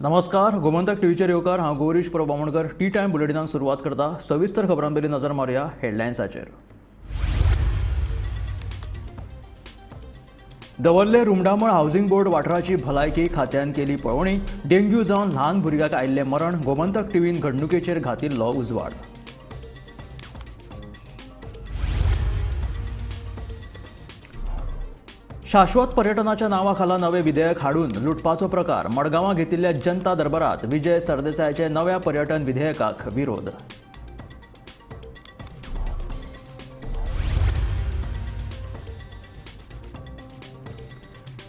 नमस्कार, गोमंतक टीव्हीचेर येवकार. हांव गौरीश प्रभू बामणकर. टी टायम बुलेटिनाक सुरवात करता. सविस्तर खबरां पयलीं नजर मारुया हेडलायन्साचेर. दवर्ले रुमडामळ हावसिंग बोर्ड वाठाराची भलायकी खात्यान केली पळोवणी. डेंग्यू जावन ल्हान भुरग्याक आयिल्लें मरण. गोमंतक टीव्हीन घडणुकेचेर घातिल्लो उजवाड. शाश्वत पर्यटनाच्या नांवाखाला नवे विधेयक हाडून लुटपाचो प्रकार. मडगांवां घेतिल्ल्या जनता दरबारात विजय सरदेसायाचे नव्या पर्यटन विधेयकाक विरोध.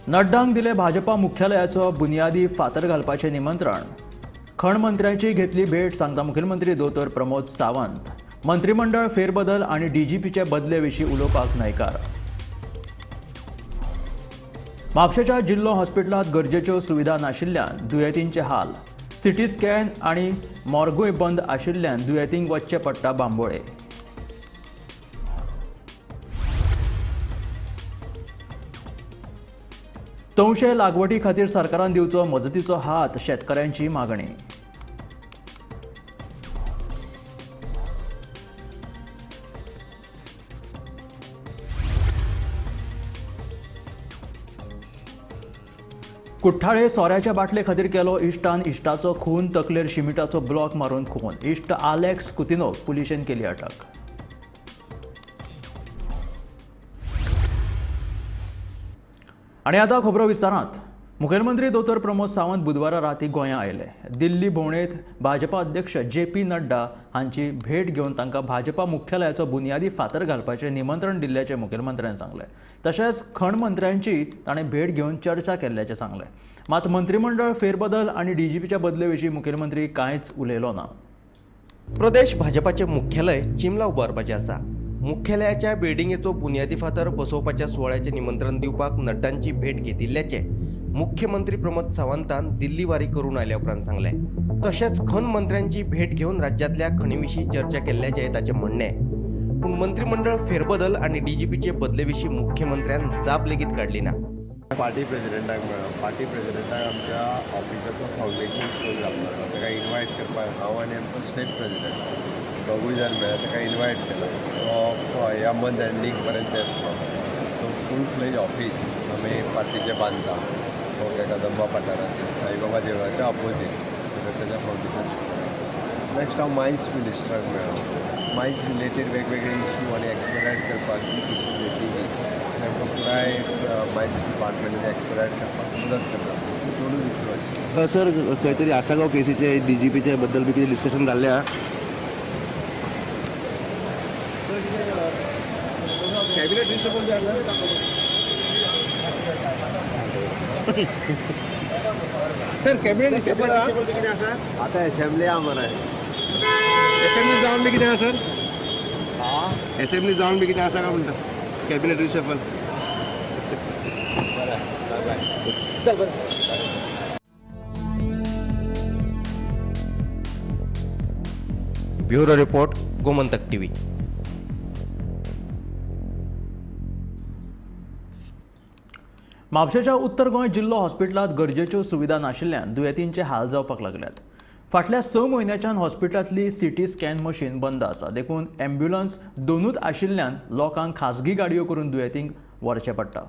नड्डांक दिले भाजपा मुख्यालयाचो बुनियादी फातर घालपाचें निमंत्रण. खण मंत्र्यांची घेतली भेट, सांगता मुखेलमंत्री दोतोर प्रमोद सावंत. मंत्रिमंडळ फेरबदल आनी डीजीपीचे बदले विशीं उलोवपाक न्हयकार. म्हापशेच्या जिल्लो हॉस्पिटलांत गरजेच्यो सुविधा नाशिल्ल्यान दुयेंतींचे हाल. सिटी स्कॅन आनी मॉर्गूय बंद आशिल्ल्यान दुयेंतींक वचचें पडटा बांबोळे. तवशे लागवडी खातीर सरकारान दिवचो मजतीचो हात, शेतकऱ्यांची मागणी. कुठ्ठाळे सोऱ्याच्या बाटले खातीर केलो इश्टान इश्टाचो खून. तकलेर शिमिटाचो ब्लॉक मारून खून. इश्ट आलेक्स कुतिनोक पुलिशेन केली अटक. आनी आतां खबरो विस्तारांत. मुखेलमंत्री दोतोर प्रमोद सावंत बुधवारा राती गोंया आयले. दिल्ली भोंवडेंत भाजपा अध्यक्ष जे पी नड्डा हांची भेट घेवन तांकां भाजपा मुख्यालयाचो बुनियादी फातर घालपाचें निमंत्रण दिल्ल्याचें मुखेलमंत्र्यान सांगलें. तशेंच खण मंत्र्यांची ताणें भेट घेवन चर्चा केल्ल्याचें सांगलें. मात मंत्रिमंडळ फेरबदल आनी डीजीपीच्या बदले विशीं मुखेलमंत्री कांयच उलयलो ना. प्रदेश भाजपाचें मुख्यालय चिमला उबारपाचें आसा. मुख्यालयाच्या बिल्डिंगेचो बुनियादी फातर बसोवपाच्या सुवाळ्याचें निमंत्रण दिवपाक नड्डांची भेट घेतिल्ल्याचें मुख्यमंत्री प्रमोद सावंतान दिल्ली वारी करून आयल्या उपरांत सांगलें. तशेंच खण मंत्र्यांची भेट घेवन राज्यांतल्या खणी विशीं चर्चा केल्ल्याचें ताचें म्हणणें. पूण मंत्रिमंडळ फेरबदल आनी डीजीपीचे बदले विशीं मुख्यमंत्र्यान जाप लेगीत काडली ना. पार्टी प्रेसिडेंटाक मेळ्ळो. पार्टी प्रेसिडेंटाक आमच्या ऑफिसाचो फावंडेशन स्टोन घातलो. ताका इनवायट करपाक हांव आनी आमचो स्टेट प्रेसिडेंट दोगूय जाण मेळ्ळा. ताका इनवायट केला. तो ह्या मंथ एंडींग पर्यंत येतलो. तो फूल फ्लेज ऑफीस आमी पार्टीचें बांदता. ओके, कदंबा पठाराचेर साईबाबा देवळाच्या ऑपोजीट ताच्या फावंडेशन स्टोन. नेक्स्ट हांव मायन्स मिनिस्टराक मेळ्ळो. मायन्स रिलेटेड वेगवेगळे इशू आनी एक्सपेडायट करपाक जी इशू घेतली तांकां पुराय मायन्स डिपार्टमेंट एक्सपेडायट करपाक मदत करता. दोनूय इशू. सर, खंय तरी आसागांव केसीचे डीजीपीचे बद्दल बी कितें डिस्कशन जाल्लें आहा? कॅबिनेट रिशफल बी आसा. सर, कॅबिनेट रिशफल कितें आसा? आतां एसेंब्ली आहा मरे. एसेंब्ली जावन बी कितें आसा सर? एसेंब्ली जावन बी कितें आसा काय म्हणटा कॅबिनेट रिशफल? बरें, बाय बाय. चल बरें. Bureau report, Gomantak TV. म्हापशेच्या उत्तर गोंय जिल्लो हॉस्पिटलांत गरजेच्यो सुविधा नाशिल्ल्यान दुयेंतींचे हाल जावपाक लागल्यात. फाटल्या 6 म्हयन्याच्यान हॉस्पिटलांतली सिटी स्कॅन मशीन बंद आसा. देखून ॲम्ब्युलन्स दोनूच आशिल्ल्यान लोकांक खाजगी गाडयो करून दुयेंतींक व्हरचें पडटा.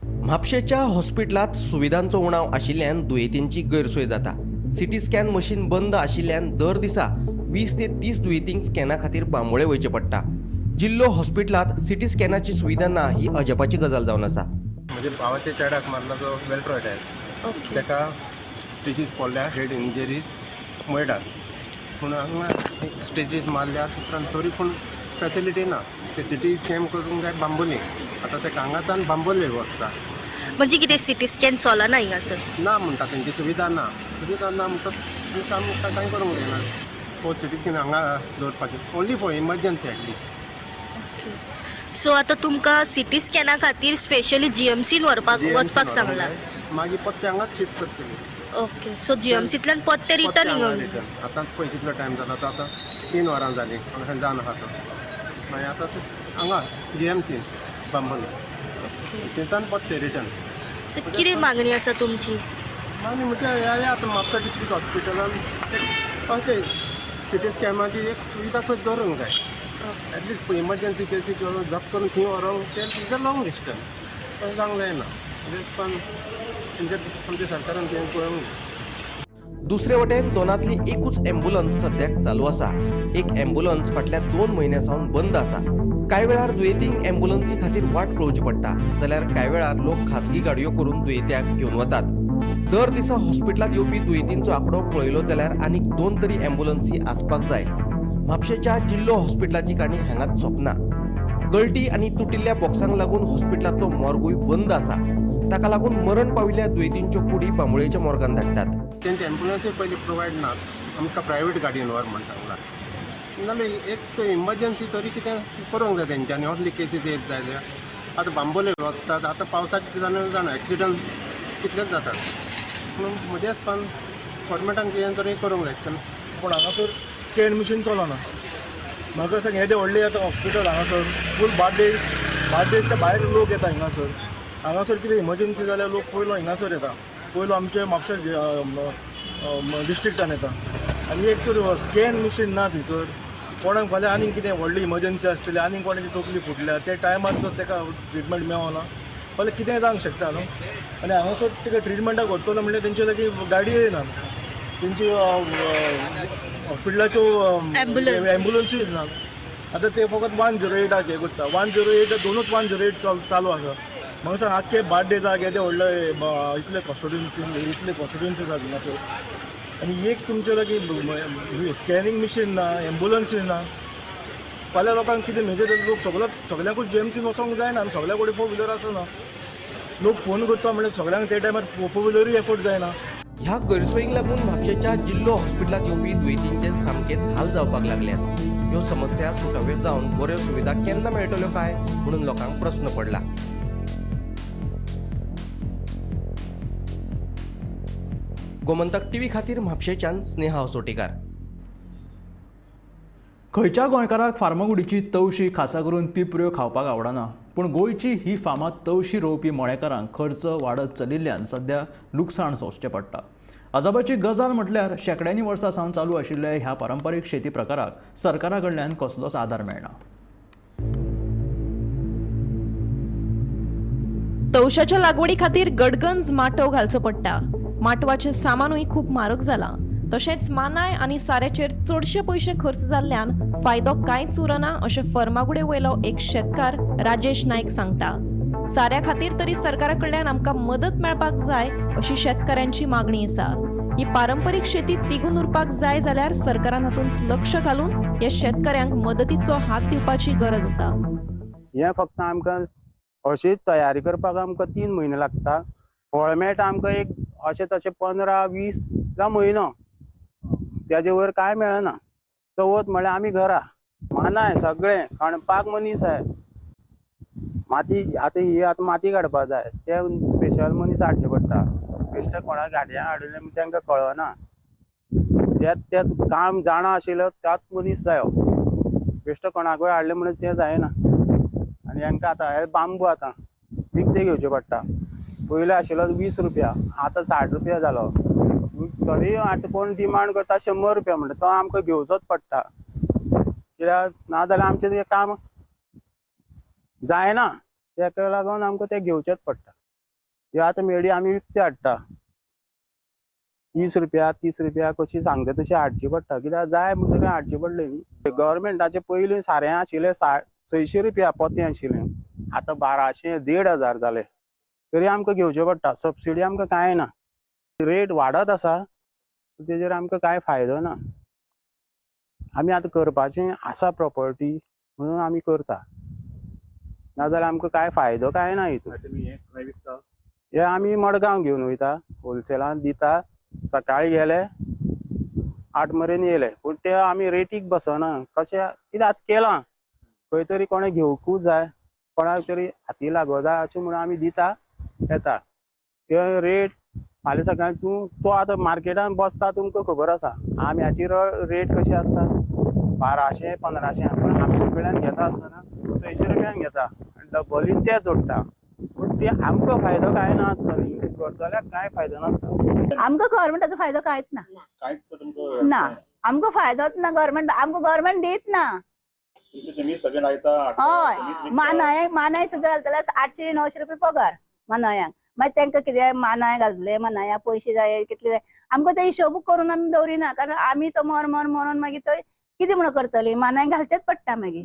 म्हापशेच्या हॉस्पिटलांत सुविधांचो उणाव आशिल्ल्यान दुयेंतींची गैरसोय जाता. सिटी स्कॅन मशीन बंद आशिल्ल्यान दर दिसा 20 ते 30 दुयेंतींक स्कॅना खातीर बांबोळे वयचें पडटा. जिल्लो हॉस्पिटलांत सिटी स्कॅनाची सुविधा ना ही अजापाची गजाल जावन आसा. म्हणजे भावाच्या चेड्याक मारला तो वेल्ट्रॉयड आहे. ताका स्टिचीस पडल्या, हेड इंजरीज मर्डर. पूण हांगा स्टिचीस मारल्या उपरांत तरी पूण फेसिलिटी ना. ते सिटी स्कॅन करूंक जाय बांबोली. आतां ते हांगाच्यान बांबोले वचता. म्हणजे कितें सिटी स्कॅन चलना हिंगासर? ना म्हणटा, तेंची सुविधा ना. सुविधा ना म्हणटा काम कांय करूंक जायना. हो सिटी स्कॅन हांगा दवरपाचें only for emergency at least. So आतां तुमकां सिटी स्कॅना खातीर स्पेशली जीएमसीन व्हरपाक वचपाक सांगलां. मागीर पत्ते हांगाच शिफ्ट करतली. ओके, सो जीएमसींतल्यान पत्ते रिटर्न हिंगा. आतां पळय कितलो टायम जाला. आतां 3 वरां जालीं हांगा जावन आसा तो. मागीर आतां हांगा जीएमसीन बांबोली थंयच्यान पत्ते रिटर्न. सो कितें मागणी आसा तुमची? आनी म्हणजे हे आतां म्हापसा डिस्ट्रिक्ट हॉस्पिटलान अशें सिटी स्कॅनाची एक सुविधा खंय दवरूंक जाय. एटलिस्ट इमर्जन्सी केसी जप करून थंय व्हरोंक तें is a long distance, तशें जावंक जायना. पण आमच्या सरकारान तें पळोवंक जाय. दुसरे वटेन दोनांतली एकूच एम्ब्युलन्स सद्याक चालू आसा. एक एम्ब्युलन्स फाटल्या 2 म्हयन्यां सावन बंद आसा. कांय वेळार दुयेंतींक एम्ब्युलन्सी खातीर वाट पळोवची पडटा, जाल्यार कांय वेळार लोक खाजगी गाडयो करून दुयेंत्याक घेवन वतात. दर दिसा हॉस्पिटलांत येवपी दुयेंतींचो आंकडो पळयलो जाल्यार आनीक 2 तरी एम्ब्युलन्सी आसपाक जाय. म्हापशेच्या जिल्लो हॉस्पिटलाची काणी हांगाच सोंपना. गळटी आनी तुटिल्ल्या बॉक्सांक लागून हॉस्पिटलांतलो मॉर्गूय बंद आसा. ताका लागून मरण पाविल्ल्या दुयेंतींच्यो कुडी बांबोळेच्या मॉर्गान धाडटात. तेंचे एम्बुलन्सूय पयलीं प्रोवायड ना, आमकां प्रायवेट गाडयेन व्हर म्हणटा नाल्यार एक तर इमर्जन्सी तरी कितें करूंक जाय तेंच्यांनी. असली केसीस येत जाल्यार आतां बांबोळे वतात, आतां पावसाच्या दिसांनी जाणा एक्सिडंट कितलेच जातात. म्हणून म्हज्या हिसपान गव्हर्मेंटान कितें तरी करूंक जाय. पूण हांगासर स्कॅन मशीन चलना. म्हाका सांग येदें व्हडलें आतां हॉस्पिटल हांगासर फूल बार्देश, बार्देशच्या भायर लोक येता हिंगासर. हांगासर कितें इमर्जन्सी जाल्यार लोक पयलो हिंगासर येता, पयलो आमचे म्हापशा डिस्ट्रिक्टान येता. आनी एक तर स्कॅन मशीन ना थंयसर. कोणाक फाल्यां आनीक कितें व्हडली इमर्जन्सी आसतली, आनीक कोणाची तकली फुटल्या त्या टायमार जर ताका ट्रिटमेंट मेळना फाल्यां कितेंय जावंक शकता न्हू. आनी हांगासर ताका ट्रिटमेंटाक व्हरतलो म्हणल्यार तेंचे लागीं गाडयोय ना, तेंची हॉस्पिटलाच्यो एम्बुलन्सूय ना. आतां ते फकत 108 हें करता. 108 दोनूच 108 चालू आसा. म्हाका सांग आख्खे बार्देजाक येदें व्हडलें इतले कॉन्स्टिट्युन्सी, इतले कॉन्स्टिट्युन्सी आसा हांगासर आनी एक तुमचे लागीं स्कॅनिंग मशीन ना, एम्बुलन्सूय ना. फाल्यां लोकांक कितें मेजर लोक सगळो सगळ्यांकूच जीएमसीन वचोंक जायना आनी सगळ्या कडेन 4 व्हिलर आसना. लोक फोन करता म्हणल्यार सगळ्यांक त्या टायमार 4 व्हिलरूय एफोर्ड जायना. ह्या गैरसोयींक लागून म्हापशेच्या जिल्लो हॉस्पिटलांत येवपी दुयेंतींचे सामकेच हाल जावपाक लागल्यात. ह्यो समस्या सुटाव्यो जावन बऱ्यो सुविधा केन्ना मेळटल्यो काय म्हणून लोकांक प्रस्न पडला. गोमंतक टीव्ही खातीर म्हापशेच्यान स्नेहा असोटीकार. खंयच्या गोंयकाराक फार्मागुडीची तवशी खासा करून पिपऱ्यो खावपाक आवडना, पूण गोंयची ही फामाद तवशी रोवपी मळेकारांक खर्च वाडत चलिल्ल्यान सध्या लुकसाण सोंसचें पडटा. अजापाची गजाल म्हटल्यार शेंकड्यांनी वर्सां सावन चालू आशिल्ल्या ह्या पारंपारीक शेती प्रकाराक सरकारा कडल्यान कसलोच आदार मेळना. तवशाच्या लागवडी खातीर गडगंज माटव घालचो पडटा. माटवाचें सामानूय खूब म्हारग जालां. तशेंच मानाय आनी साऱ्याचेर चडशे पयशे खर्च जाल्ल्यान फायदो कांयच उरना अशें फर्मागुडे वयलो एक शेतकार राजेश नायक सांगता. साऱ्या खातीर तरी सरकारा कडल्यान आमकां मदत मेळपाक जाय अशी शेतकारांची मागणी आसा. ही पारंपरीक शेती तिगून उरपाक जाय जाल्यार सरकारान हातूंत लक्ष घालून ह्या शेतकऱ्यांक मदतीचो हात दिवपाची गरज आसा. हें फक्त आमकां अशी तयारी करपाक आमकां 3 म्हयने लागता. फळ मेळटा आमकां एक अशें तशें 15-20 जावं म्हयनो, त्याजे वयर कांय मेळना. चवथ म्हळ्यार आमी घरा मानाय सगळें खणपाक मनीस आहे. माती आतां ही आतां माती काडपाक जाय, ते स्पेशल मनीस हाडचे पडटा. बेश्टे कोणाक गाडयां हाडले तांकां कळना. त्यात ते काम जाणा आशिल्लो त्याच मनीस जायो, बेश्टो कोणाकूय हाडले म्हणून तें जायना. आनी हांकां आतां हे बांबू आतां विकते घेवचे पडटा. पयलीं आशिल्लो 20 रुपया, आतां 60 रुपया जालो. तरी आतां कोण डिमांड करता 100 रुपया म्हणटा, तो आमकां घेवचोच पडटा. कित्याक ना जाल्यार आमचें तें काम जायना, तेका लागून आमकां तें घेवचेंच पडटा. ह्यो आतां मेडी आमी विकते हाडटा 20 रुपया 30 रुपया कशी सांगता तशी हाडची पडटा. कित्याक जाय म्हणटकीर हाडची पडली न्ही. गव्हर्मेंटाचे पयलीं सारें आशिल्लें 600 रुपया पोतें आशिल्लें, आतां 1200 1500 जाले. तरी आमकां घेवचें पडटा. सबसिडी आमकां कांय ना. रेट वाडत आसा, तेजेर आमकां कांय फायदो ना. आमी आतां करपाचें आसा प्रॉपर्टी म्हणून आमी करता, नाजाल्यार आमकां कांय फायदो कांय ना हितून. हे आमी मडगांव घेवन वयता, होलसेलान दिता. सकाळी गेले 8 मेरेन येयले, पूण ते आमी रेटीक बसना. कशें कितें आतां केलां, खंय तरी कोणें घेवकूच जाय, कोणाक तरी हाती लागो जाय अशें म्हणून आमी दिता येता. ते रेट फाल्यां सकाळी तूं तो आतां मार्केटान बसता, तुमकां खबर आसा आम्याची रेट कशी आसता 1200 1500, पूण आमचे कडल्यान घेता आसतना 600 रुपयान घेता आनी डबलीन ते जोडटा. पूण ते आमकां फायदो कांय ना आसता न्ही, करतल्याक कांय फायदो नासता. आमकां गव्हर्मेंटाचो फायदो कांयच ना. ना, आमकां फायदोच ना. गव्हर्मेंट आमकां गव्हर्मेंट दीत ना. हय, मानाय मानाय सुद्दां घालतले 800-900 रुपया पगार मानायांक. मागीर तांकां कितें मानाय घालतले, मानाया पयशे जाय कितले जाय, आमकां ते हिशोब करून आमी दवरिना, कारण आमी तो मर मर मरोन मागीर तो कितें म्हणून करतली. मानाय घालचेच पडटा मागीर.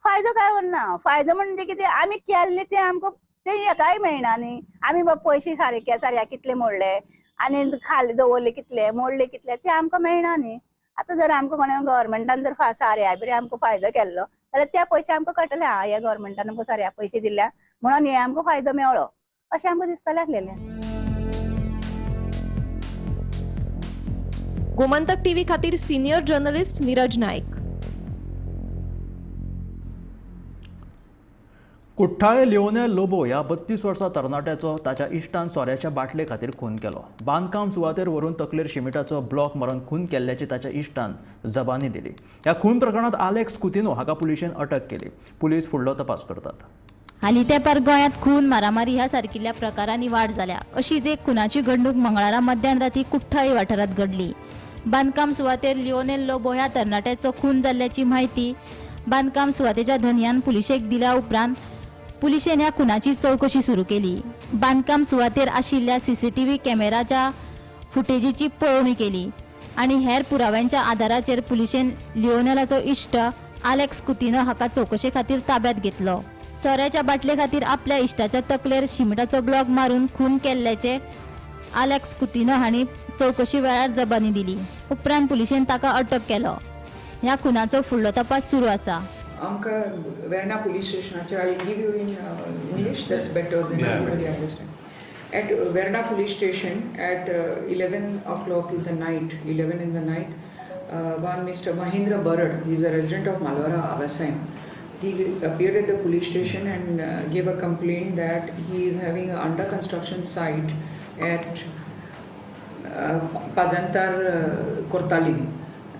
फायदो काय उरना. फायदो म्हणजे कितें, आमी केल्ले ते आमकां ते हेकाय मेळना न्ही. आमी बाबा पयशे सारके सारया कितले मोडले आनी खाली दवरले कितले, मोडले कितले, ते आमकां मेळना न्ही. आतां जर आमकां कोणा गव्हर्मेंटान जर साऱ्या बी आमकां फायदो केल्लो जाल्यार त्या पयशे आमकां कळटले, हा ह्या गव्हर्मेंटान आमकां साऱ्या पयशे दिल्या म्हणून हे आमकां फायदो मेळ्ळो अशें आमकां दिसतलें आसलेलें. गोमंतक टीव्ही खातीर सिनियर जर्नलिस्ट नीरज नायक. कुठ्ठाळे लिओनेल लोबो ह्या 32 वर्सां तरणाट्याचो ताच्या इश्टान सोऱ्याच्या बाटले खातीर खून केलो. बांदकाम सुवातेर व्हरून तकलेर शिमिटाचो ब्लॉक मारून खून केल्ल्याची ताच्या इश्टान जबानी दिली. ह्या खून प्रकरणांत आलेक्स कुतिनो हाका पुलिशेन अटक केली. पुलीस फुडलो तपास करतात. हालीं तेंपार गोंयांत खून, मारामारी ह्या सारकिल्ल्या प्रकारांनी वाड जाल्या. अशीच एक खुनाची घडणूक मंगळारा मध्यान राती कुठ्ठाळी वाठारांत घडली. बांदकाम सुवातेर लिओनेल लोबो ह्या तरणाट्याचो खून जाल्ल्याची म्हायती बांदकाम सुवातेच्या धनयान पुलिशेक दिल्या उपरांत पुलिशेन ह्या खुनाची चवकशी सुरू केली. बांदकाम सुवातेर आशिल्ल्या सीसीटीव्ही कॅमेराच्या फुटेजीची पळोवणी केली आनी हेर पुराव्यांच्या आदाराचेर पुलिशेन लिओनेलाचो इश्ट आलेक्स कुतिनो हाका चवकशे खातीर ताब्यात घेतलो. सोऱ्याच्या बाटले खातीर आपल्या इश्टाच्या तकलेर शिमिटाचो ब्लॉक मारून खून केल्ल्याचे आलेक्स कुतिनो हांणी चवकशी वेळार जबानी दिली. उपरांत पुलिशेन ताका अटक केलो. ह्या खुनाचो फुडलो तपास सुरू आसा. आमकां वेर्णा पुलीस स्टेशनाचेर, I give you in English, that's better than everybody understand. At Verna police station at 11 o'clock in the night, 11 in the night, one Mr. Mahendra Barad, he is a resident of Malwara, Agasaim. He appeared at the police station and gave a complaint that he is having an under construction site at Pajantar Kortalim,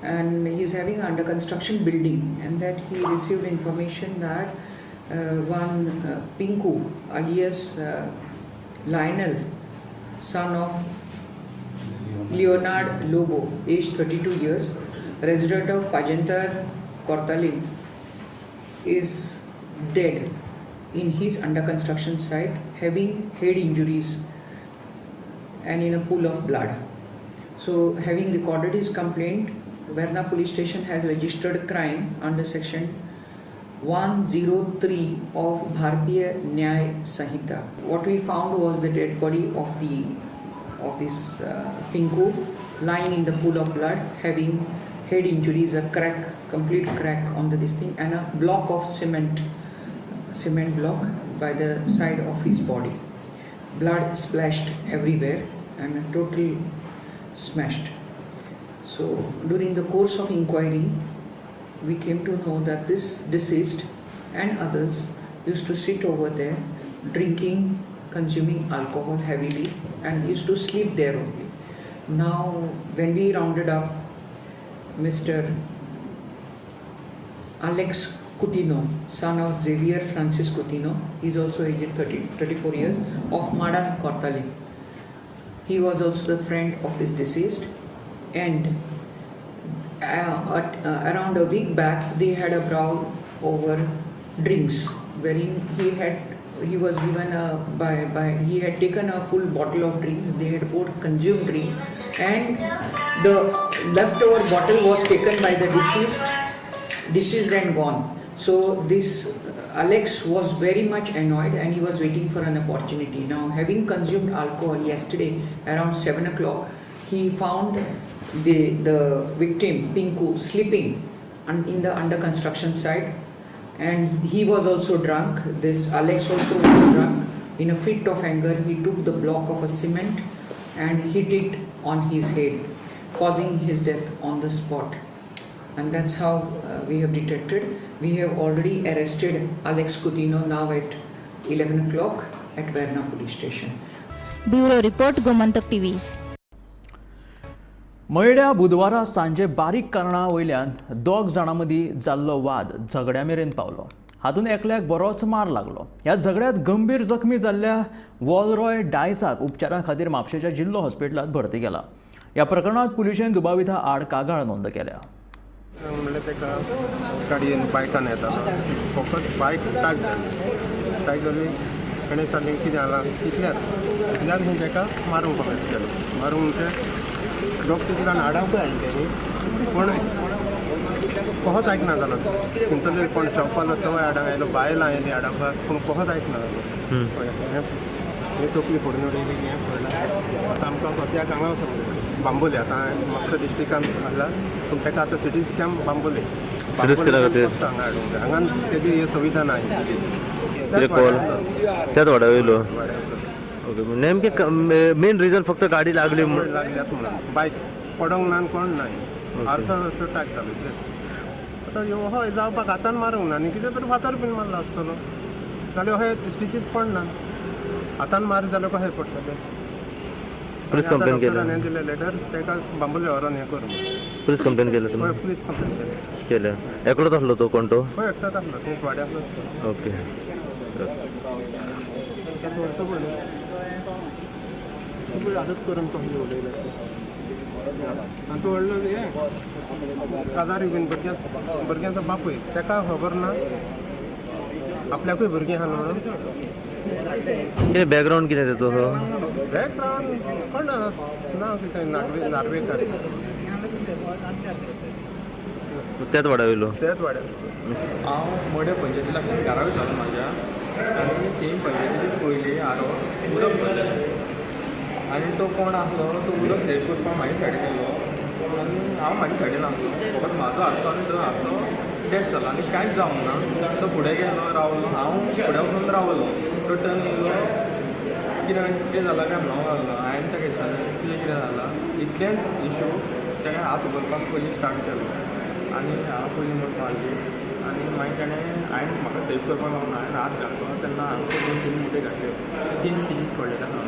and he is having an under construction building, and that he received information that one Pinku alias Lionel, son of Leonard Lobo, age 32 years, resident of Pajantar Kortalim, is dead in his under construction site, having head injuries and in a pool of blood. So, having recorded his complaint, Verna police station has registered crime under section 103 of Bharatiya Nyaya Sanhita. What we found was the dead body of this Pinku lying in the pool of blood, having head injuries, a crack, complete crack on the this thing, and a block of cement block by the side of his body. Blood splashed everywhere and totally smashed. So during the course of inquiry, we came to know that this deceased and others used to sit over there drinking, consuming alcohol heavily, and used to sleep there only. Now when we rounded up Mr. Alex Coutinho, son of Xavier Francis Coutinho, he is also aged 34 years, of Madan Kortalim. He was also the friend of this deceased, and around a week back they had a brawl over drinks, wherein he was given a he had taken a full bottle of drinks. They had both consumed drinks, and the leftover bottle was taken by the deceased and gone. So this Alex was very much annoyed, and he was waiting for an opportunity. Now, having consumed alcohol yesterday around 7 o'clock, he found the victim Pinku sleeping in the under construction site, and he was also drunk. This Alex also was drunk. In a fit of anger, he took the block of a cement and hit it on his head, causing his death on the spot. And that's how we have detected. We have already arrested Alex Coutinho now at 11 o'clock at Verna police station. Bureau report, Gomantak TV. मयड्या बुधवारा सांजे बारीक कारणा वयल्यान दोग जाणां मदीं जाल्लो वाद झगड्या मेरेन पावलो. हातूंत एकल्याक बरोच मार लागलो. ह्या झगड्यांत गंभीर जखमी जाल्ल्या वॉलरॉय डायसाक उपचारा खातीर म्हापशेंच्या जिल्लो हॉस्पिटलांत भरती केला. ह्या प्रकरणांत पुलिशेन दुबाविता आड कागाळ नोंद केल्या. म्हणल्यार ताका गाडयेन बायकान येतालो, फकत बायक टाक जाली, टाक जाली ताणें सांगलें कितें जालां इतल्यान इतल्यान खंय ताका मारूंक कॉमेस केलो. मारूंक ते लोक तितल्यान आडावकूय आयले तेणी, पूण कोहोच आयकना जालो. थंयसरले कोण शॉपालो तोय आडावंक आयलो, बायलां आयलीं आडावपाक, पूण कोहोच आयकना जालो. हें तकली फोडून उडयली, हें पडलां. आतां आमकां सद्याक हांगा वचूंक बांबोले, आतां म्हापसा डिस्ट्रिक्टान हाडला, पूण ताका आतां सिटी स्कॅन बांबोले फक्त हांगा हाडूंक जाय. हांगा तेजी हे सुविधा ना. त्याच वाड्या वयलो. ओके, नेमकें मेन रिजन फक्त गाडी लागली लागल्यात म्हणून, बायक पडोंक ना कोण ना, आरसो टाक जालो. आतां हय जावपाक हातान मारूंक ना न्ही, कितें तरी फातर बीन मारलो आसतलो जाल्यार हय स्टिचीस पडना, हातान मार जाल्यार कशें पडटलें. पुलीस कंप्लेन केली, दिलें लेटर ताका बांबोले व्हरोन हें करूं. पुलीस कंप्लेन केलं तुम्ही? हय, पुलीस कंप्लेन केली केल्या. एकलोच आसलो तो कोण तो? हय, एकटोच आसलो, तो वाड्या आसलो. ओके, ताका व्हरचो पडलो, आदत करून कसलें उलयलें. आनी तो व्हडलो हें काजारी बीन भुरग्यांचो बापूय, ताका खबर ना आपल्याकूय भुरगीं आहा म्हणून. कितें बॅकग्रावंड कितें तेचो? बॅकग्रावंड कोण ना, कितें नार्वेकार. त्याच वाड्या वयलो? त्याच वाड्या. हांव मडें पंचायती लागच्यान घरा वयतालो म्हाज्या, आनी थंय पंचायतीचे पयलीं आरो उदक भरलेलें आनी तो कोण आसलो तो उदक सेव करपाक म्हाज्या सायडीन येयलो आनी हांव म्हाज्या सायडीन आसलो. फकत म्हाजो हातचो आनी तो हातचो डॅश जालो आनी कांयच जावंक ना. तो फुडें गेलो रावलो, हांव फुडें वचून रावलो. तो टर्न येयलो, कितें कितें जालां काय म्हणूंक लागलो. हांवें ताका विचारलें कितें कितें जालां, इतलेंच इशू. ताणें हात उखलपाक पयलीं स्टार्ट केलो आनी हांव पयलीं मोट मारली आनी मागीर ताणें हांवें म्हाका सेव करपाक लागून हांवें हात घातलो तेन्ना हांवें 2-3 मुठे घातल्यो, 3 स्टिचीस पडले ताका.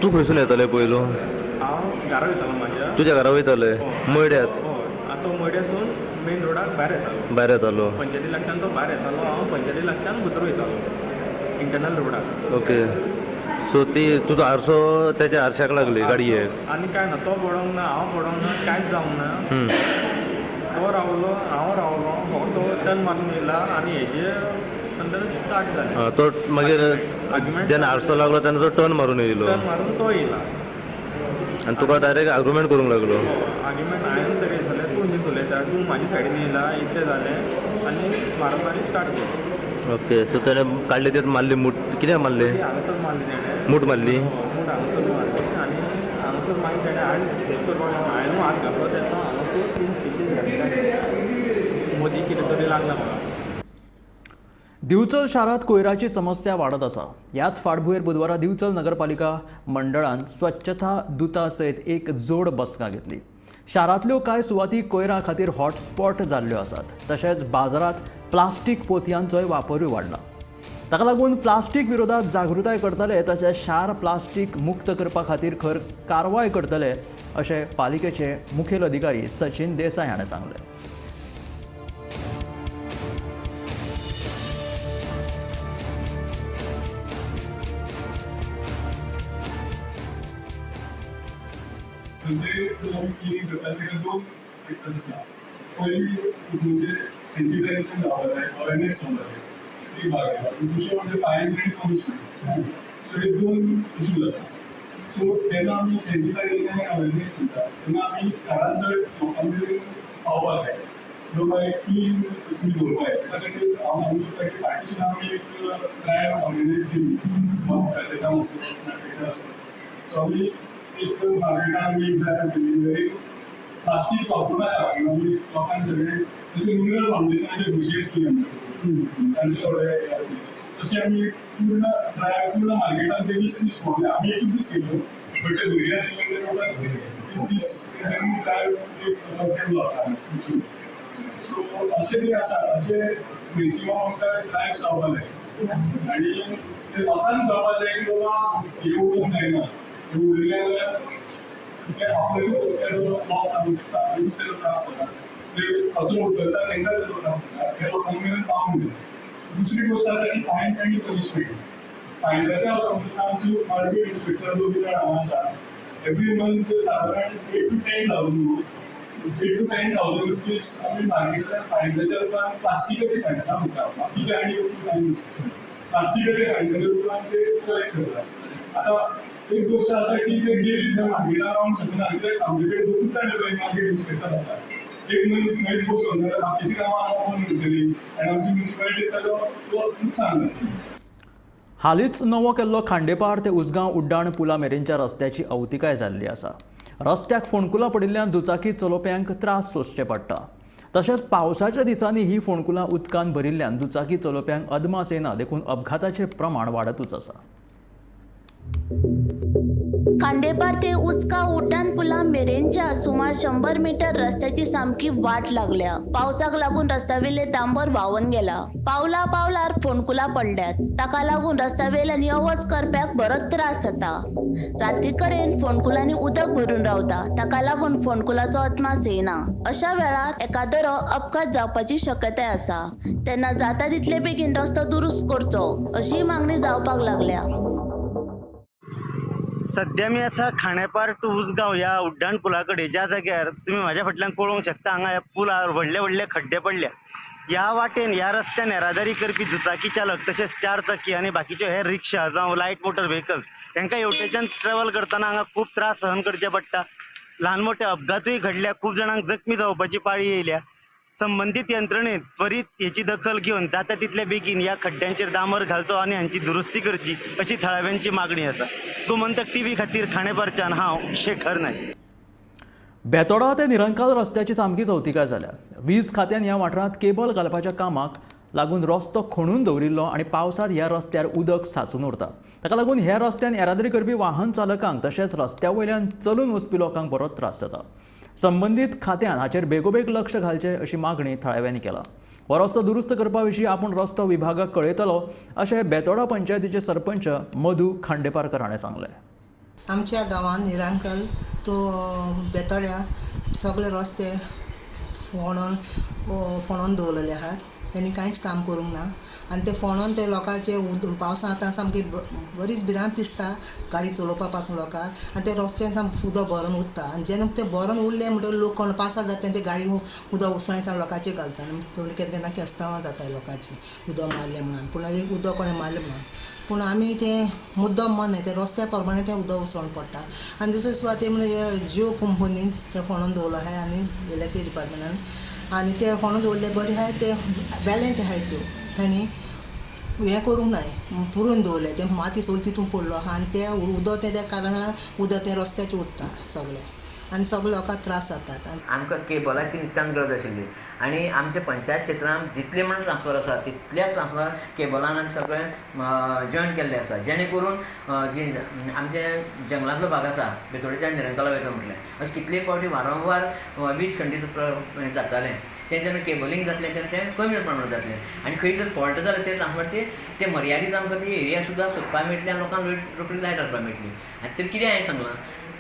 तूं खंयसून येताले पयलो? हांव घरा वयतालो म्हाज्या. तुज्या घरा वयताले? मड्यात? हय, आतां मड्यासून मेन रोडाक भायर येतालो. भायर येतालो पंचायती लागच्यान तो भायर येतालो, हांव पंचायती लागच्यान भितर वयतालो इंटरनल रोडाक. ओके, सो ती तुजो आरसो तेच्या आरशाक लागली गाडयेक आनी कांय ना, तो पडोंक ना, हांव पडोंक ना, कांयच जावंक ना. तो रावलो, हांव रावलो, फक्त तो टर्न मारून येयला आनी हेजे नंतर स्टार्ट जालें. तो मागीर जेन्ना आरसो लागलो तेन्ना तो टर्न मारून येयलो, टर्न मारून तो येयला आनी तुका डायरेक्ट आर्ग्युमेंट करूंक लागलो. आर्ग्युमेंट हांवें ताका विचारलें तूं न्ही उलयता, तूं म्हाज्या सायडीन येयला, इतलें जालें आनी मारामारी स्टार्ट केली. ओके, सो ताणें काडली ते मारली मूठ, कित्याक मारली? हांगासर मारली ताणें, मूठ मारली. मूठ हांगासर मारली आनी हांगासर मागीर ताणें हांवें सेव करपाक लागलो, हांवें हात घातलो तेन्ना हांगासर 3 स्टिचीस घातली, मदीं कितें तरी लागला म्हाका. दिवचल शारांत कोयराची समस्या वाडत आसा. ह्याच फाटभुंयेर बुधवारा दिवचल नगरपालिका मंडळान स्वच्छता दुता सयत एक जोड बसका घेतली. शारांतल्यो कांय सुवाती कोयरा खातीर हॉटस्पॉट जाल्ल्यो आसात. तशेंच बाजारांत प्लास्टीक पोतयांचोय वापरूय वाडला. ताका लागून प्लास्टीक विरोधात जागृताय करतले तशेंच शार प्लास्टीक मुक्त करपा खातीर खर कारवाय करतले अशें पालिकेचे मुखेल अधिकारी सचिन देसाय हाणें सांगलें. म्हणजे क्लिनींग करता ताका 2 फॅक्टर्स आसा. पयली म्हणजे सेन्सिटायझेशन जावपाक जाय, अवेरनेस जावपाक जाय, ती भाग आसा. दुसरें म्हणजे फायन्स आनी पनिशमेंट. सो हे 2 इशूज आसा. सो तेन्ना आमी सेन्सिटायझेशन आनी अवेरनेस दिता तेन्ना आमी घरांत जर लोकां मेरेन पावपाक जाय, लोक क्लीन दवरपाक जाय. त्या खातीर हांव सांगूंक सोदता की फाटीं आमी एक ड्रायव्ह ऑर्गनायज केली, फेसेतां वचून. सो आमी एक मार्केटान आमी एक ड्रायव्ह केली, प्लास्टीक वापरूं नाका आमी लोकांक सगळें. जशें मिनरल फावंडेशनाचे भुरगे आसले आमचे, तांचे थोडे हे आसले, तशें आमी पूर्ण ड्रायव्ह पूर्ण मार्केटान ते 20-30 भोंवले. आमी एकूच दीस केलो, बट ते भुरगे आशिल्ले ते 20-30 तेंच्यांनी ड्रायव्ह एक केल्लो आसा. सो अशें जे आसा अशें मॅक्सिमम आमकां ड्रायव्ह जावपाक जाय आनी ते लोकांक कळपाक जाय की बाबा हें उरूंक जायना, हें उरलें जाल्यार ते आपल्याकूच तेजो लॉस जावंक शकता आनी तेजो त्रास जाता. ते कचरो उचलता तांकां ताचो त्रास जाता, हे लोकां मेरेन पावूंक जाय. दुसरी गोश्ट आसा की फायन्स आनी पनिशमेंट. फायन्साचे हांव सांगता, आमचे मार्केट इन्स्पेक्टर दोन जाण हांगा आसा, एवरी मंथ सादारण 8 to 10,000 8 to 10,000 rupees आमी मार्केटांतल्यान फायन्साच्या रुपान, प्लास्टिकाचे फायन्सां म्हणटा, बाकीचे आनी कसली फायन, प्लास्टिकाचे फायन्साच्या रुपान ते कलेक्ट करतात. आतां एक गोश्ट आसा की ते डेली थंय मार्केटान रावंक शकना, कित्याक आमचे कडेन दोनूच जाण मार्केट इन्स्पेक्टर आसा, एक मनीस थंयच बसून जाल्यार बाकीची कामां आमकां कोण करतली आनी आमची म्युनिसिपालिटी ताचो लुकसाण जातलें. हालींच नवो केल्लो खांडेपार ते उसगांव उड्डाण पुला मेरेनच्या रस्त्याची अवतिकाय जाल्ली आसा. रस्त्याक फोंडकुलां पडिल्ल्यान दुचाकी चलोवप्यांक त्रास सोंसचे पडटा. तशेंच पावसाच्या दिसांनी ही फोंडकुलां उदकान भरिल्ल्यान दुचाकी चलोवप्यांक अदमास येना, देखून अपघाताचें प्रमाण वाडतूच आसा. खांडेपार ते उचका उड्डाण पुला मेरेनच्या सुमार 100 मीटर रस्त्याची सामकी वाट लागल्या. पावसाक लागून रस्त्यावेले डांबर व्हांवन गेला. पावला पावलार फोंडकुलां पडल्यात. ताका लागून रस्त्यावेल्यान यो वच करप्याक बरोच त्रास जाता. राती कडेन फोंडकुलांनी उदक भरून रावता. ताका लागून फोंडकुलाचो अदमास येना. अशा वेळार एकादरो अपघात जावपाची शक्यताय आसा. तेन्ना जाता तितले बेगीन रस्तो दुरुस्त करचो अशी मागणी जावपाक लागल्या. सध्या मी आसा खांडेपार टू उसगांव ह्या उड्डाण पुला कडेन, ज्या जाग्यार तुमी म्हाज्या फाटल्यान पळोवंक शकता हांगा ह्या पुलार व्हडले व्हडले खड्डे पडल्या. ह्या वाटेन ह्या रस्त्यान येरादारी करपी दुचाकी चालक तशेंच चार चाकी आनी बाकीच्यो हेर रिक्षा जावं लायट मोटर व्हेकल्स तांकां हेवटेच्यान ट्रॅवल करतना हांगा खूब त्रास सहन करचे पडटा. ल्हान मोठे अपघातूय घडल्या, खूब जाणांक जखमी जावपाची पाळी येयल्या. संबंदीत यंत्रणेन त्वरीत हेची दखल घेवन जाता तितले बेगीन ह्या खड्ड्यांचेर डांबर घालचो आनी हांची दुरुस्ती करची अशी थळाव्यांची मागणी आसा. गोमंतक टीव्ही खातीर खांडेपारच्यान हांव शेखर नायक. बेतोडा ते निरंकाल रस्त्याची सामकी चवतिकाय जाल्या. वीज खात्यान ह्या वाठारांत केबल घालपाच्या कामाक लागून रस्तो खणून दवरिल्लो आनी पावसांत ह्या रस्त्यार उदक सांचून उरता. ताका लागून ह्या रस्त्यान येरादारी करपी वाहन चालकांक तशेंच रस्त्या वयल्यान चलून वचपी लोकांक बरोच त्रास जाता. संबंदीत खात्यान हाचेर बेगोबेग लक्ष घालचें अशी मागणी थळाव्यांनी केला. हो रस्तो दुरुस्त करपा विशीं आपूण रस्तो विभागाक कळयतलो अशें बेतोडा पंचायतीचे सरपंच मधू खांडेपारकर हाणें सांगलें. आमच्या गांवांत निरांकल तो बेतोड्या सगळे रस्ते फोणोन दवरलेले आहात. तेणी कांयच काम करूंक ना आनी ते फोणोन ते लोकांचे पावसांत आतां सामकी बरीच भिरांत दिसता गाडी चलोवपा पासून लोकांक. आनी ते रस्त्यान सामकें उदक भरून उरता आनी जेन्ना ते भरून उरले म्हणटकीर लोक कोण पासार जाता ते गाडी उदक उसळी लोकांचेर घालता आनी केन्ना केन्ना केस्तांवां जाता लोकांची उदक मारलें म्हणून. पूण एक उदक कोणें मारलें म्हणून पूण आमी तें मुद्दम मन तें रस्त्या प्रमाणे तें उदक उसळून पडटा. आनी दुसरे सुवाते म्हणजे जियो कंपनीन तें फोणोन दवरलो आहाय आनी इलेक्ट्रीक डिपार्टमेंटान आनी ते फोणोन दवरले बरें आहाय ते बॅलेंट आहाय त्यो तांणी हें करूंक नाय पुरोवन दवरलें तें माती सगळी तितून पडलो आहा आनी तें उदक तें त्या कारणान उदक तें रस्त्याचेर उरता सगळें आनी सगळे लोकांक त्रास जातात. आमकां केबलाची नितांत गरज आशिल्ली आनी आमच्या पंचायत क्षेत्रांत जितले म्हण ट्रान्सफर आसा तितल्या ट्रान्सफर केबलान आमी सगळें जॉयन केल्लें आसा, जेणे करून जी आमचे जंगलांतलो भाग आसा बेतोडेच्यान निरंकाला वयता म्हटलें अशें कितले फावटी वारंवार वीज खंडीत जातालें तें जेन्ना केबलिंग जातलें तेन्ना तें कमी प्रमाणांत जातलें आनी खंय जर फॉल्ट जालें तें ट्रान्सफर ते मर्यादीत आमकां ती एरिया सुद्दां सोदपाक मेळटली आनी लोकांक रोखडी लायट हाडपाक मेळटली. आनी तें कितें हांवें सांगलां,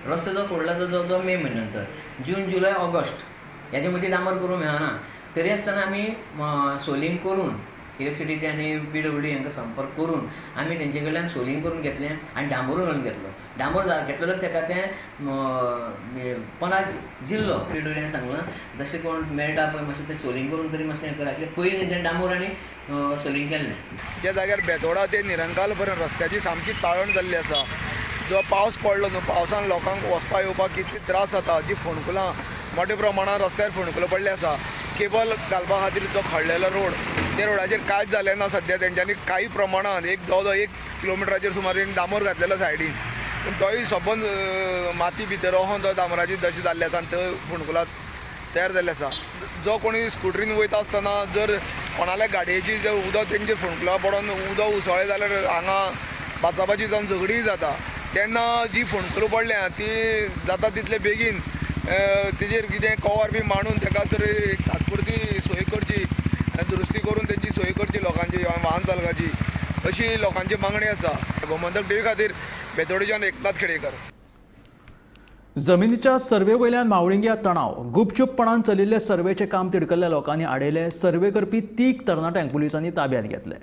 रस्तो जो फोडला तो जो मे म्हयन्या नंतर जून जुलय ऑगस्ट हेजे मदीं डांबर करूंक मेळना, तरी आसतना आमी सोलिंग करून इलेक्ट्रिसिटी आनी पी डब्ल्यू डी हांकां संपर्क करून आमी तेंचे कडल्यान सोलिंग करून घेतलें आनी डांबरूय घालून घेतलो. डांबर घेतलेलो तेका तें पना जिल्लो पी डब्ल्यू डीन सांगलां जशें कोण मेळटा पळय मातशें तें सोलिंग करून तरी मातशें हें करा, कित्याक पयलीं तेंच्यांनी डांबर आनी सोलिंग केल्लें. ज्या जाग्यार बेतोडा ते निरंकाल पर्यंत रस्त्याची सामकी चाळण जाल्ली आसा. जो पावस पडलो न्हू पावसान लोकांक वचपा येवपाक कितले त्रास जाता. जी फोंडकुलां मोठ्या प्रमाणात रस्त्यार फोंडकुलां पडली आसा. केबल घालपा खातीर जो खणलेलो रोड त्या रोडाचेर कांयच जालें ना. सद्या तेंच्यांनी काही प्रमाणात एक जवळ जवळ 1 किलोमिटराचेर सुमार डांबर घातलेलो सायडीन, पूण तोय सबंद माती भितर वचोन तो डांबराची दशा जाल्ली आसा आनी थंय फोंडकुलां तयार जाल्ली आसा. जो कोणी स्कुटरीन वयता आसतना जर कोणाल्या गाडयेची जर उदक तेंचे फोंडकुलां पडोन उदक उसळ्ळें जाल्यार हांगा बाचाबाची जावन झगडीय जाता. तेन्ना जी फोंडकुलां पडल्या ती जाता तितले बेगीन तेजेर कितें कवर बी मांडून तेका तरी तात्पुरती सोय करची, दुरुस्ती करून तेंची सोय करची लोकांची, वाहन चालकाची, अशी लोकांची मागणी आसा. गोमंतक टीव्ही खातीर बेतोडेच्यान एकनाथ खेडेकर. जमिनीच्या सर्वे वयल्यान मावळिंग्या तणाव. गुपचूपपणान चलिल्ले सर्वेचें काम तिडकल्ल्या लोकांनी आडयलें. सर्वे करपी 3 तरणाट्यांक पुलिसांनी ताब्यांत घेतले.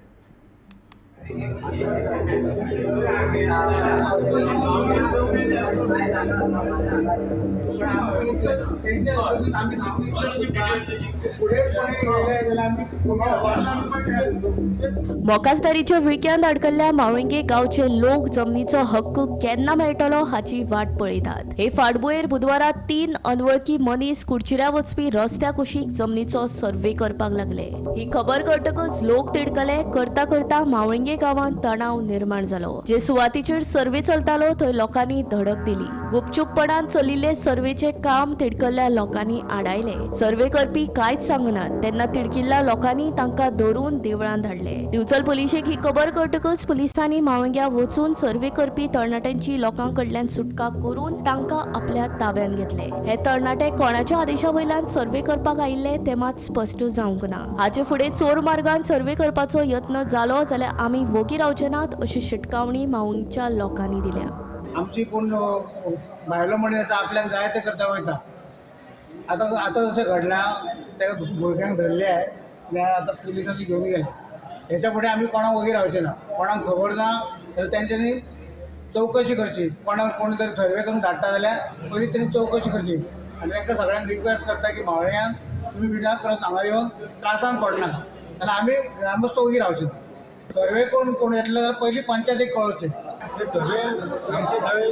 मोकासदारीच्या विळक्यांत अडकल्ल्या मावळिंगे गांवचे लोक जमनीचो हक्क केन्ना मेळटलो हाची वाट पळयतात. हे फाटभुंयेर बुधवारा 3 अनवळखी मनीस कुडचिऱ्या वचपी रस्त्या कुशीक जमनीचो सर्वे करपाक लागले. ही खबर कळटकच लोक तिडकले. करता करता मावळिंगे गांवांत तणाव निर्माण जालो. जे सुवातीचेर सर्वे चलतालो थंय लोकांनी धडक दिली. गुपचूपपणान चलिल्ले सर्वेचे काम तिडकल्ल्या लोकांनी आडायले. सर्वे करपी कांयच सांगनात तेन्ना तिडकिल्ल्या लोकांनी तांकां धरून देवळान धाडले. दिवचल पुलिशेक ही खबर कळटकच पुलिसांनी मावळिंग्या वचून सर्वे करपी तरणाट्यांची लोकां कडल्यान सुटका करून तांकां आपल्या ताब्यांत घेतले. हे तरणाटे कोणाच्या आदेशा वयल्यान सर्वे करपाक आयिल्ले ते मात स्पश्ट जावंक ना. हाचे फुडें चोर मार्गान सर्वे करपाचो यत्न जालो जाल्यार आमी वोगी रावचे नात अशी शिटकावणी मावळिंगच्या लोकांनी दिल्या. आमची कोण भायलो मनीस आतां आपल्याक जाय तें करता वयता. आतां आतां जशें घडलां ताका भुरग्यांक धरले आनी आतां पुलिसांनी घेवन गेले. हेच्या फुडें आमी कोणाक वगी रावचे ना. कोणाक खबर ना जाल्यार तेंच्यांनी चवकशी करची. कोणाक कोण तरी सर्वे करून धाडटा जाल्यार पयलीं तेणी चवकशी करची आनी तांकां सगळ्यांक रिक्वेस्ट करता की मावळ्यान तुमी विनाकारण हांगा येवन त्रासान पडनाका, जाल्यार आमी ग्रामस्थ वगी रावचे ना. सर्वे कोण कोण येतले जाल्यार पयलीं पंचायतीक कळोवचें. सर्वे आमचे थंय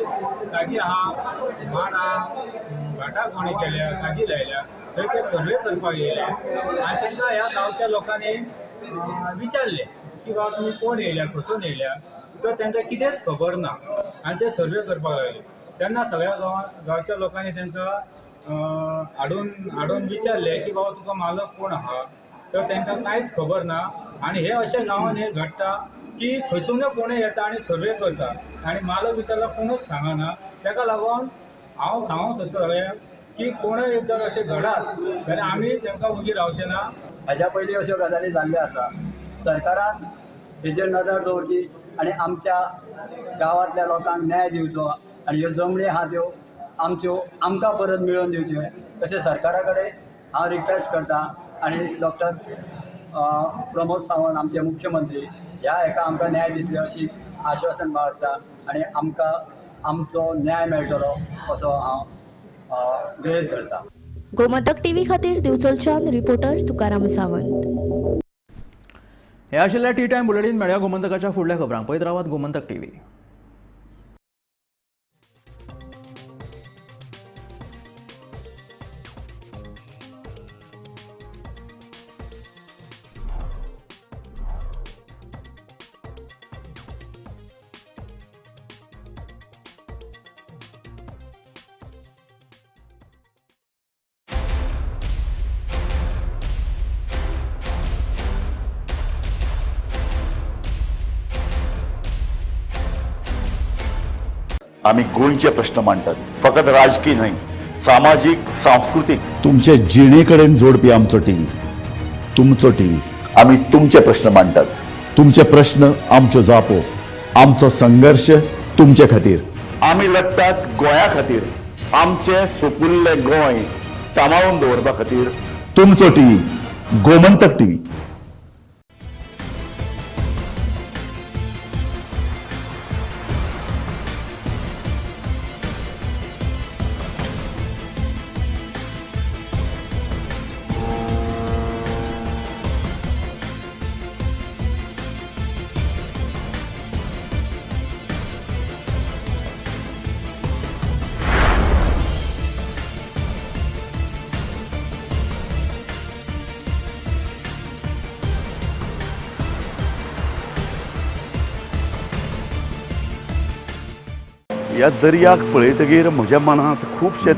काजी आहा, माड आहा, भाटां कोणी केल्या, काजी लायल्या, थंय ते सर्वे करपाक येयले आनी तांकां ह्या गांवच्या लोकांनी विचारलें की बाबा तुमी कोण येयल्या, खंयसून येयल्या, तर तांकां कितेंच खबर ना आनी ते सर्वे करपाक लागले. तेन्ना सगळ्या गांवच्या लोकांनी तांकां हाडून हाडून विचारलें की बाबा तुका मालक कोण आहा, तर तांकां कांयच खबर ना. आनी हे अशें गांवांत हें घडटा की खंयसून कोणूय येता आनी सर्वे करता आनी मालक विचारल्यार कोणूच सांगना. ताका लागून हांव सांगूंक सोदता सगळ्यांक की कोणूय जर अशें घडात जाल्यार आमी तांकां वगी रावचे ना. हाज्या पयलीं अश्यो गजाली जाल्ल्यो आसा. सरकारान हेजेर नदर दवरची आनी आमच्या गांवांतल्या लोकांक न्याय दिवचो आनी ह्यो जमणी आहा त्यो आमच्यो आमकां परत मेळोवन दिवच्यो अशें सरकारा कडेन हांव रिक्वेस्ट करता. आनी डॉक्टर प्रमोद सावंत आमचे मुख्यमंत्री ह्या हेका आमकां न्याय दितले अशी आश्वासन बाळगता आनी आमकां आमचो न्याय मेळटलो असो हांव गृहीत धरता. गोमंतक टीव्ही खातीर दिवचलच्यान रिपोर्टर तुकाराम सावंत. हे आशिल्ले टी टायम बुलेटीन. मेळया गोमंतकाच्या फुडल्या खबरांक. पळयत रावात गोमंतक टीव्ही. आमी गोंयचे प्रश्न मांडटात, फकत राजकीय न्हय, सामाजीक, सांस्कृतीक, तुमचे जिणे कडेन जोडपी आमचो टीव्ही, तुमचो टीव्ही. आमी तुमचे प्रश्न मांडटात, तुमचे प्रश्न आमच्यो जापो, आमचो संघर्श तुमचे खातीर. आमी लढटात गोंया खातीर, आमचें सुपुल्लें गोंय सांबाळून दवरपा खातीर. तुमचो टीव्ही, गोमंतक टीव्ही. ह्या दर्याक पळयतगीर म्हज्या मनांत खुबशे